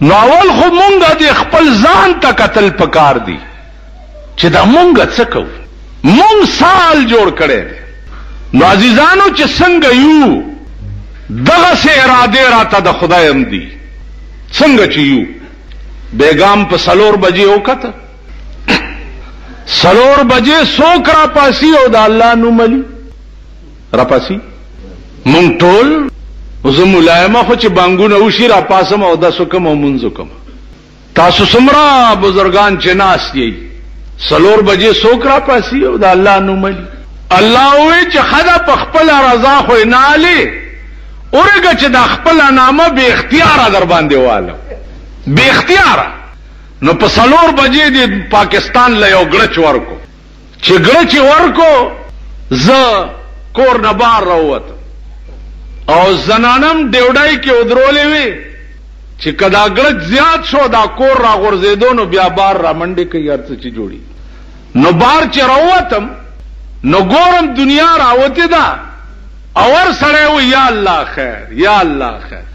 نو اول خو مونږ د خپل ځان ته کتل پکار دي چې دا مونږ څه کوو، مونږ سال جوړ کړی دی. نو عزیزانو چې څنګه یو دغسې ارادې راته د خدای هم دي. څنګه چې یو بیګام په 4 بجې وکته، 4 بجې څوک راپاسي او د الله نوم علي راپاسي؟ مونږ ټول زه ملا یم، خو چې بانګونه وشي راپاسم او اودس وکړم او لمونځ وکړم. تاسو څومره بزرګان چې ناست یئ، 4 بجې څوک راپاسي او د الله نوم علي؟ الله ووایي چې ښه ده، په خپله رضا خو یې نه الې، ورېږه چې دا خپله نامه بې اختیاره در باندې والم، بې اختیاره. نو په 4 بجې دې پاکستان له یو ګړچ ورکو، چې ګړچ یې ورکو زه کور نه بار راووتم او زنانم ډیوډای کې ودرولې وې چې که دا ګړچ زیات شو دا کور راغورځېدو نو بیا بار را منډې کوي هر څه چې جوړي. نو بار چې راووتم نو ګورم دنیا راوتې ده او هر سړی وایي یا الله خیر، یا الله خیر.